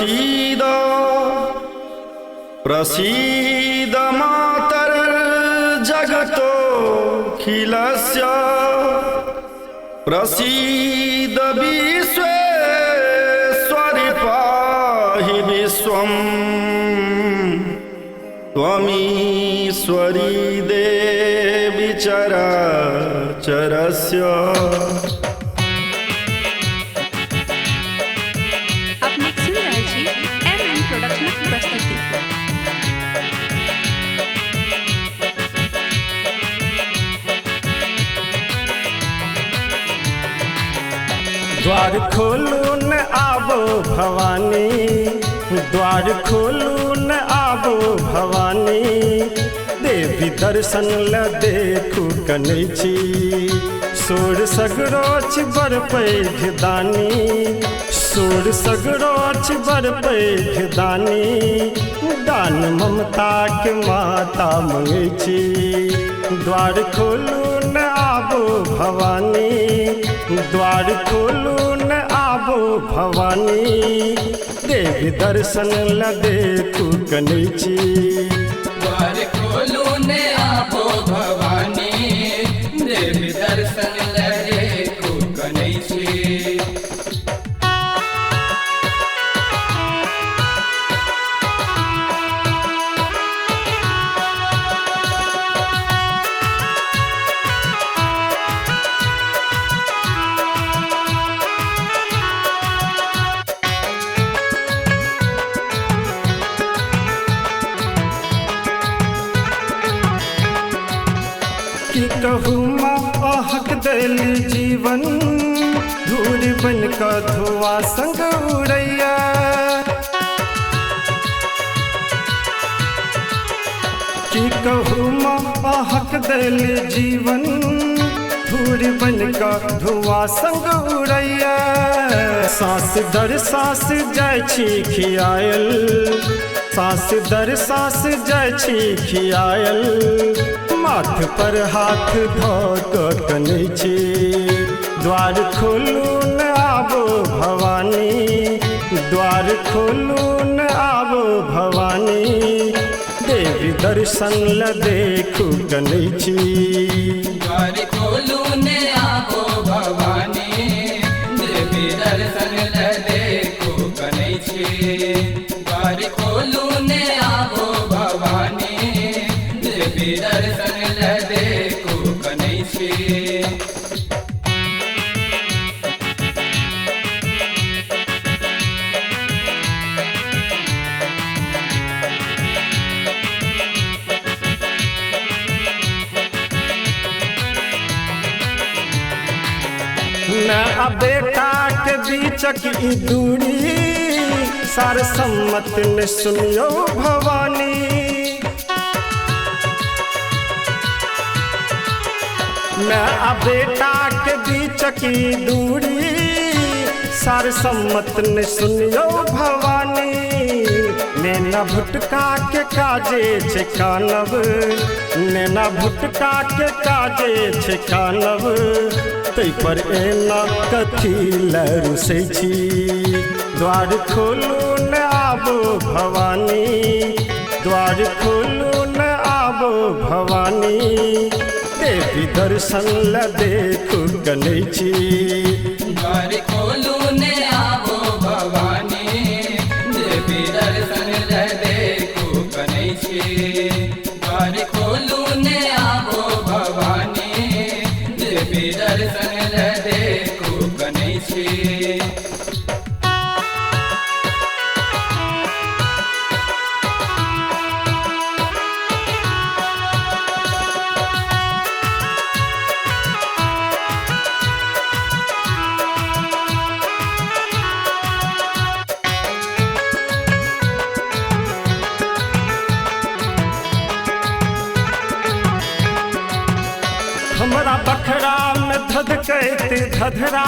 प्रसीद प्रसीद मातर्जगतोऽखिलस्य प्रसीद विश्वेश्वरि पाहि विश्वम् त्वमीश्वरी देवी चराचरस्य। अपनेक सुनि रहल छी एम एन प्रोडक्शनक प्रस्तुति। द्वार खोलू न आबो भवानी, द्वार खोलू न आबो भवानी, देवी दर्शन ल देखू कनै छी। सोर सगरो छी बड़ पैघ दानी, सोर सगरो छी बड़ पैघ दानी, दान ममता के माता मंगै छी। द्वार खोलू न आबो भवानी, द्वार खोलू न आबो भवानी, देवी दर्शन ल देखू कनै छी। द्वार खोलू न आबो भवानी, देवी दर्शन ल देखू कनै छी। की कहू माँ अहक देली जीवन, धूर बन कऽ धुआ संग उड़ैया। की कहू माँ अहक देली जीवन, धूर बन कऽ धुआ संग उड़ैया। साँस दर साँस जाइ छी खियायल, साँस दर साँस जाइ छी खियायल, माथ पर हाथ धऽ कऽ कनै छी। द्वार खोलू न आबो भवानी, द्वार खोलू न आबो भवानी, देवी दर्शन ल देखू कनै छी। द्वार खोलू न आबो भवानी, देवी दर्शन ल देखू कनै छी। द्वार खोलू न आबो भवानी, देवी दर्शन ल देखू कनै छी। न आ बेटा के बीचक ई दूरी, सार सम्मत ने सुनियो भवानी। न आ बेटा के बीचक ई दूरी, सार सम्मत ने सुनियो भवानी। नेना भुटका के काजे छै कानब, नेना भुटका के काजे छै कानब, तै पर एना कथी लए रुसै छी। द्वार खोलू न आबो भवानी, द्वार खोलू न आबो भवानी, देवी दर्शन ल देखू कनै छी। द्वार खोलू न आबो भवानी, देवी दर्शन ल देखू कनै छी। द्वार खोलू न आबो भवानी, देवी दर्शन ल देखू कनै छी। हमरा बखरा में धधकैत धधरा,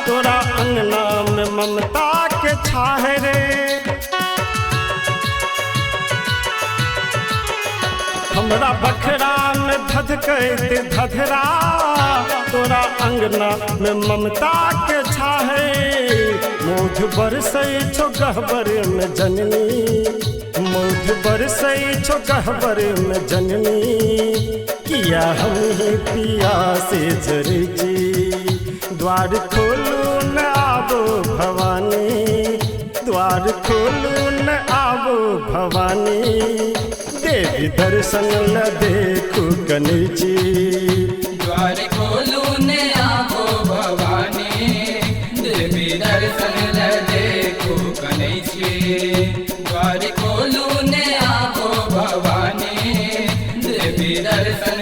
तोरा अंगना में ममता के छाह रे। हमरा बखरा में धधकैत धधरा, तोरा अंगना में ममता के छाहे। मौध बरसै छो गहबर में जननी, मौध बरसै छो गहबर में जननी, किया हम ही पिया से जरै छी। द्वार खोलू न आबो भवानी, द्वार खोलू न आबो भवानी, देवी दर्शन ल देखू कनै छी। द्वार खोलू ने आबो भवानी, देवी दर्शन ल देखू कनै छी। द्वार खोलू ने आबो भवानी, देवी दर्शन